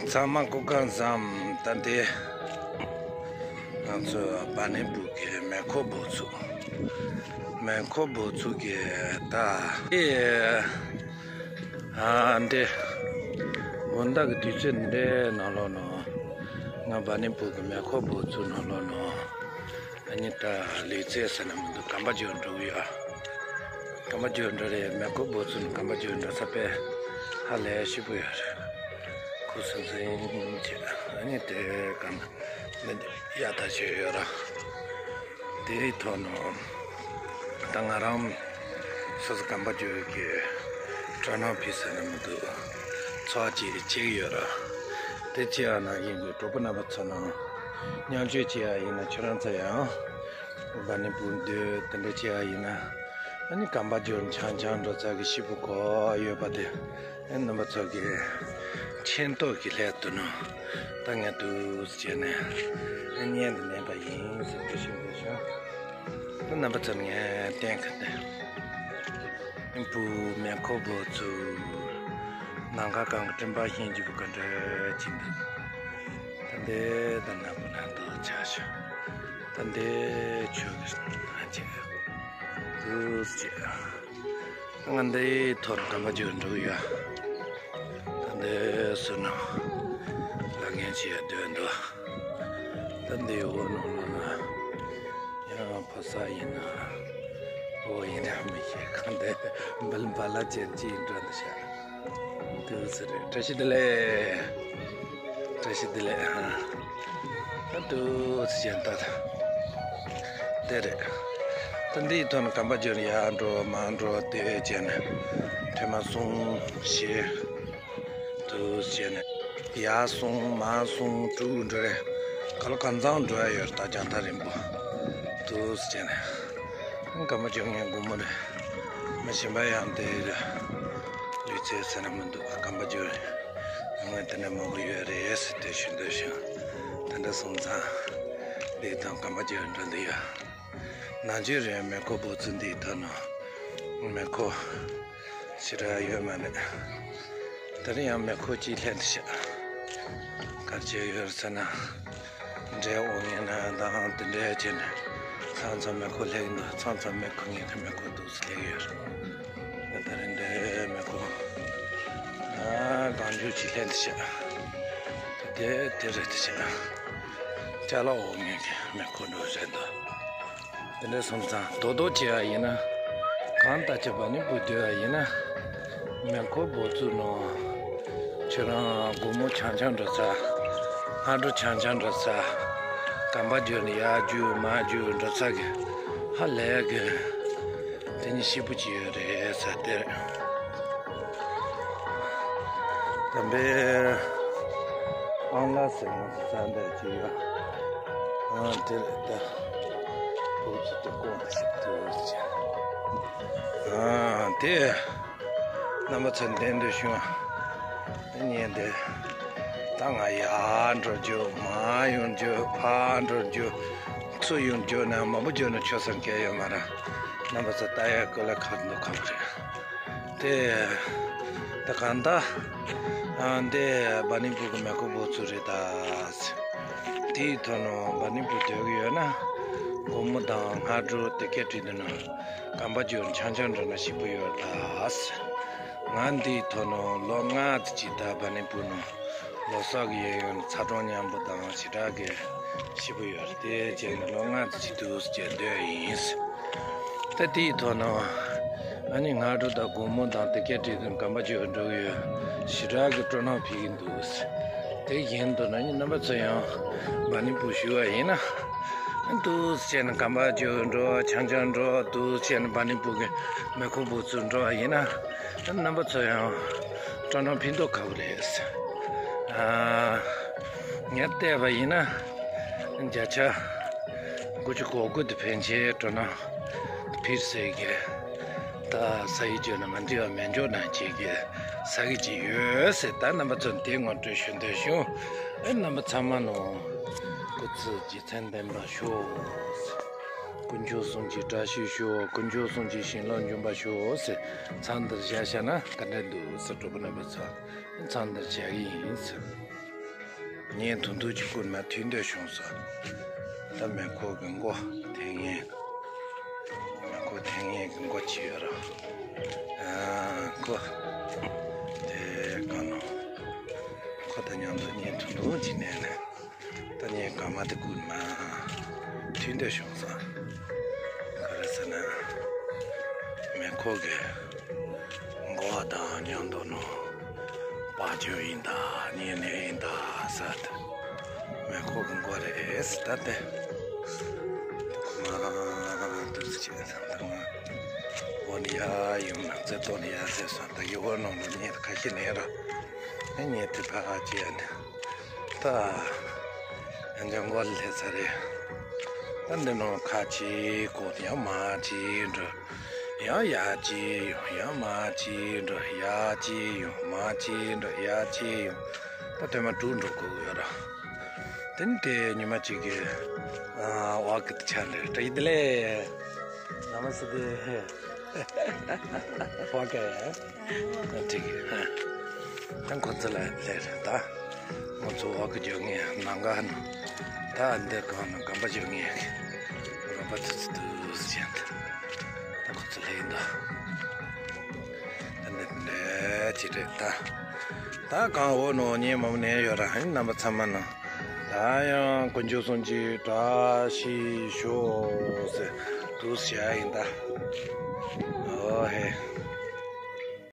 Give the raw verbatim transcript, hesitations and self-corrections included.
ཚང་མ་སྐུ་ཁམས་བཟང་། ད་འདི་ང་ཚོ་བ་ནི་བུ་གི་མེ་འཁོར་འབབ་ཚུགས། མེ་འཁོར་འབབ་ཚུགས་ཀྱི་ད་ཨེ་ཨ་འདི་དགོང་དག་གི་དུས་ཚོད་འདི་ནང་ལོགས་ནང་ང་བ་ནི་བུ་གི་མེ་འཁོར་འབབ་ཚུགས་ནང་ལོགས་ནང་ཨ་ནི་ད་ལུས་རྩལ་ཟེར་ན་མི་འདུག་གམ་པ་རྒྱག་འགྲོ་གི་ཡོད། གམ་པ་རྒྱག་འགྲོ་རེད། མེ་འཁོར་འབབ་ཚུགས་ནས་གམ་པ་རྒྱག་འགྲོ་ས་དཔེ་ཧ་ལས་སྐྱིད་པོ་ཡོད་རེད། ཁུ་སིམ་སིམ་བྱས་ཨ་ནི་དེ་གམ་མི་འདི་ཡག་ཐག་ཆོད་ཡོད་ར། དེའི་ཐོག་ནས་ད་ང་རང་སོ་སོ་གམ་པ་རྒྱག་གི་སྤྲོ་སྣང་ཕི་ཟེར་ན་མི་འདུག་ཚོགས་ཅིག་བྱེད་ཀྱི་ཡོད་ར། དེ་བྱེད་ཡག་ན་ཡིན་གྱི་གྲོགས་པོ་རྣམ་པ་ཚོ་ནང་མཉམ་སྤྱོད་བྱེད་ཡག་ཡིན་ན་ཁྱོད་རང་ཚོ་ཡང་བ་ནི་བུ་འདོད་དེ་འདྲ་བྱེད་ཡག་ཡིན་ན་ཨ་ནི་གམ་པ་རྒྱག་འཆང་འཆང་འགྲོ་ས་གི་ཤི་བོ་གོ་ཡོད་པ་དེ་ཨ་རྣམ་པ་ཚོ་གི་མཁྱེན་རྟོགས་ཀྱི་སླད་དུ་ནོ། ད་ངས་འདུག་སེ་བྱས་ནས་ཨ་བརྙན་དུ་ལེན་པ་ཡིན་ཟེར་འདུག་ཤིང་འདུག་ཤིང་། ད་རྣམ་པ་ཚོར་ངས་བསྟན་གི་ཏེ། བུ་མེ་འཁོར་འབབ་ཚུགས། ནམ་མཁའ་གང་གི་སྤྲིན་པ་བཞིན་གྱི་བུ་ག་འདྲ་ཅིག་འདུག་ད་འདི་ད་ན་བུ་ན་འདུག་ཆ་ཤོག་ད་འདི་ཆོས་ཀྱི་ན་ཅིག་འདུག་ཅིག་ང་འདིའི་ཐོག་གམ་པ་རྒྱག་འགྲོ་གི་ཡོད། ད་འདི་སུ་ནང་ལ་ངན་བྱེད་ཡ་སྡོད་འདུག་ད་འདི་འོག་ནང་ལོགས་ན་ཡང་ཕོ་གསར་ཡིན་ན་འོ་ཡིན་ན་མི་ཤེས། གང་འདི་འབལ་འབལ་ལ་ཅན་ཅི་ཡིན་འགྲོ་འདི་ཤ་འདུག་ཟེར་རེད། བཀྲ་ཤིས་བདེ་ལེགས། བཀྲ་ཤིས་བདེ་ལེགས། ཨ་ད་འདུག་སེ་བྱས་ད་དེ་རེད། ད་འདིའི་ཐོག་ནས་གམ་པ་རྒྱག་ཡར་འགྲོ་མར་འགྲོ་དེ་བྱས་ནས་ཐེངས་མ་གསུམ་བཞི་འདུག་སེ་བྱས་ནས་ཡར་གསུམ་མར་གསུམ་དྲུག་འགྲོ་རེད། ག་ལ་གང་འཚམ་འགྲོ་ཡ་ཡོད་རེད། ད་རྒྱང་ཐག་རིང་པོ་འདུག་སེ་བྱས་ནས་གམ་པ་རྒྱག་མཁན་སྒོར་མོ་རེད། མི་གཞན་པ་ཡང་དེ་ལུས་རྩལ་ཟེར་ན་མི་འདུག་གམ་པ་རྒྱག་ངས་དེ་འདྲ་མང་པོ་ཡོད་རེད་ཟེར་དེ་ཞུ་འདོད་བྱུང་། དེ་འདྲ་སོང་ཙང་འདི་དང་གམ་པ་རྒྱག་འགྲོ་འདི་ཡ། ནང་ཆོས་རེད། མེ་འཁོར་འབབ་ཚུགས་འདི་ད་ནོ། མེ་འཁོར་ཞེ་དྲག་ཡོད་མ་རེད། དེ་རིང་ཡང་མེ་འཁོར་གཅིག་ལྷན་དུ་བཞག་གར་བྱས་ཡོད་ཟེར་ན། འདྲེ་འོང་ངེས་ན་དང་དེ་འདྲ་བྱས་ནས་མཚམས་མཚམས་མེ་འཁོར་སླེབས་འདུག་མཚམས་མཚམས་མེ་འཁོར་ངེས་ཀྱི་མེ་འཁོར་འདུག་སེ་སླེབས་ཡོད། ད་ད་རེས་འདྲའི་མེ་འཁོར་ཨ་གང་བྱུང་ཅིག་ལྷན་དུ་བྱས། དེ་དེ་རེད་དེ་བྱས། ཅ་ལག་འོང་ངེས་ཀྱི་མེ་འཁོར་འགྲོ་རེད་འདུག་དེ་འདྲ་སོང་ཙང་རྡོག་རྡོག་བྱེད་ཡ་ཡིན་ན། གང་ལྟར་བྱས་པ་ནི་བུ་སྡོད་ཡ་ཡིན་ན། མེ་འཁོར་འབབ་ཚུགས་ནོ། ཁྱོད་རང་སྒོར་མོ་ཆང་ཆང་འགྲོ་ས། སྔ་དྲོ་ཆང་ཆང་འགྲོ་ས། གམ་པ་རྒྱག་ནས་ཡར་རྒྱུག་མར་རྒྱུག་འགྲོ་ས་གི་ཧ་ལས་གི་དེ་ནི་སྐྱིད་པོ་ཅིག་ཡོད་རེད་ས་དེར། དམ་པའི་ཨང་ལ་ཟེར་ང་ཚོ་ས་འདྲ་ཅིག་ཡོད། ཨང་དེ་རེད་ད། བུ་ཚོ་དེ་ཀོང་དེ་ཞིག་ཏུ་ཨང་དེ། རྣམ་པ་ཚོ་བདེ་འདུག་བྱུང་། ཉན་དེ། ད་ང་ཡར་འགྲོ་རྒྱུ་མར་ཡོང་རྒྱུ་ཕར་འགྲོ་རྒྱུ། ཚུར་ཡོང་རྒྱུ་ན་མང་པོ་རྒྱུ་ན་ཆོ་སར་སྐད་ཡོད་མ་ར། རྣམ་པ་ཚོ་ལྟ་ཡ་ཀོ་ལ་ཁག་འདུག་ཁག་རེད། དེ། ད་གང་ལྟར། ཨ་འདི་བ་ནི་བུ་གི་མེ་འཁོར་འབབ་ཚུགས་རེད་ད། དེའི་ཐོག་ནས་བ་ནི་བུ་སྡོད་ཀྱི་ཡོད་ན། སྒོར་མོ་དང་སྔ་དྲོ་དེ་སྐད་བྲིས་འདུག་ན། གམ་པ་རྒྱག་ཆང་ཆང་འགྲོ་ན་སྐྱིད་པོ་ཡོད་ད། ང་འདིའི་ཐོག་ནས་ལོ་ལྔ་ཙམ་ཅིག་ད་བ་ནི་བུ་ནས་ལོ་གསར་གྱི་གཡས་གཡོན་ཚ་གྲང་མཉམ་པོ་དང་ཞེ་དྲག་གི་སྐྱིད་པོ་ཡོད་རེད། དེ་བྱས་ནས་ལོ་ལྔ་ཙམ་ཅིག་འདུག་སེ་བྱས་སྡོད་ཡིན། ད་དེའི་ཐོག་ནས་ཨ་ནི་སྔ་དྲོ་དང་དགོང་མོ་དང་དེ་སྐད་བྲིས་དུས་གམ་པ་རྒྱག་འགྲོ་གི་ཡོད། ཞེ་དྲག་གི་སྤྲོ་སྣང་འཕེལ་གྱི་འདུག་དེ་བཞིན་དུ་ན་ནི་རྣམ་པ་ཚོ་ཡང་བ་ནི་བུ་ཞུ་བ་ཡིན་ན། འདུག་སེ་བྱས་ནས་གམ་པ་རྒྱག་འགྲོ་ཆང་ཆང་འགྲོ་འདུག་སེ་བྱས་ནས་བ་ནི་བུ་གི་མེ་འཁོར་འབབ་ཚུགས་འགྲོ་བ་ཡིན་ན། རྣམ་པ་ཚོ་ཡང་སྤྲོ་སྣང་འཕེལ་མདོག་ཁ་པོ་རེད། ཨ། ངས་བལྟས་པ་ཡིན་ན། བརྒྱ་ཆ་དགུ་བཅུ་གོ་དགུ་དེ་ཕན་ཆད་སྤྲོ་སྣང་འཕེལ་སྲིད་ཀྱི། ད་ས་ཡི་བརྗོད་ན་མ་འདྲི་བ་མེད་འཇོག་ན་བྱེད་ཀྱི་ས་གི་ཅིག་ཡོད་ཟེར། ད་རྣམ་པ་ཚོ་འདི་ངོ་སྤྲོད་ཞུ་འདོད་བྱུང་། ཨེ་རྣམ་པ་ཚང་མ་ནོ། སྐུ་ཚེ་རྗེས་མཚན་ལྡན་པ་ཤོག་དཀོན་མཆོག་གསུམ་གྱི་བཀྲ་ཤིས་ཤོག་དཀོན་མཆོག་གསུམ་གྱི་བྱིན་རླབས་འབྱུང་བ་ཤོག་ཟེར། མཚམས་འདིར་བཞག་བཞག་ན་ག་འདྲ་འདུག་ཟེར། གྲོགས་པོ་རྣམ་པ་ཚོ། མཚམས་འདིར་བཞག་གི་ཡིན་ཟེར། བརྙན་ཐུང་ཐུང་ཅིག་བསྐུར་ན་ཐུགས་འདོད་བྱུང་སོང་། ད་མེ་འཁོར་གྱི་མགོ་འཐེན་མཁན། མེ་འཁོར་འཐེན་མཁན་གྱི་མགོ་ཅིག་ཡོད་ར། ཨ་ཁོ། དེ་ག་ནོ། ཁོ་དང་མཉམ་དུ་བརྙན་ཐུང་ཐུང་ཅིག་བསྣན་ནས། ད་ངས་གང་མ་དེ་བསྐུར་ན་ཐུགས་འདོད་བྱུང་སོང་། ག་རེ་ཟེར་ན། མེ་འཁོར་གྱི་མགོ་དང་མཉམ་དུ་ནོ། བ་ཅོ་ཡིན་ད་ཉེ་ནས་ཡིན་ད་ཟེར་ཏེ། མེ་འཁོར་གྱི་མགོ་རེད་ཟེར་ད་དེ། མ་དུ་ཟེར་ཅེས་ཟེར་ད་ང་། འོ་ནི་ཡ་ཡོང་ན་རྩེ་ཏོ་ནི་ཡ་ཟེར་སོང་ད་ཡི་འོ་ནོ་ནོ་ཉེ་ཁ་ཤི་ནས་ར། ཨེ་ཉེ་དེ་ཕ་ཁ་ཅི་ཡ་འདི། ད། ཡང་ཅང་མགོ་ལས་ཚར་རེད། ད་འདི་ནང་ཁ་ཅིག་བཀོད་ཡང་མ་ཅིག་འགྲོ། ཡང་ཡ་ཅིག་ཡོང་ཡང་མ་ཅིག་འགྲོ་ཡ་ཅིག་ཡོང་མ་ཅིག་འགྲོ་ཡ་ཅིག་ཡོང་། ད་དེ་མ་དྲུག་འགྲོ་དགོས་ཡོད་ར། དེ་ནི་དེ་ཉི་མ་གཅིག་གི་ཨ་བ་གི་ཆ་ལེ་ཏྲ་ཡི་དེ་ལེ། ན་མ་སི་དེ་བ་གི། ཨ་ཅིག་ཨ། ད་ཁོ་ཚོ་ལ་ལས་རེད་ད། ང་ཚོ་འོག་གི་རྒྱུ་ངན་ནང་ག་ནང་། ད་འདིར་གང་ནང་གམ་པ་རྒྱུ་ངན་གི། རོགས་པ་ཚོ་ཚོ་དུས་ཟེར་ཏེ། ད་ཁོ་ཚོ་ལས་ཡིན་ད། ད་འདི་འདྲ་ཅི་རེད་ད། ད་གང་འོ་ནོ་ཉེ་མོ་ནས་ཡོད་ར་ཧན་རྣམ་པ་ཚང་མ་ནང་། ད་ཡང་དཀོན་མཆོག་གསུམ་གྱི་བཀྲ་ཤིས་ཤོག་ཟེར་དུས་ཟེར་ཡིན་ད། ཨོ་ཧེ།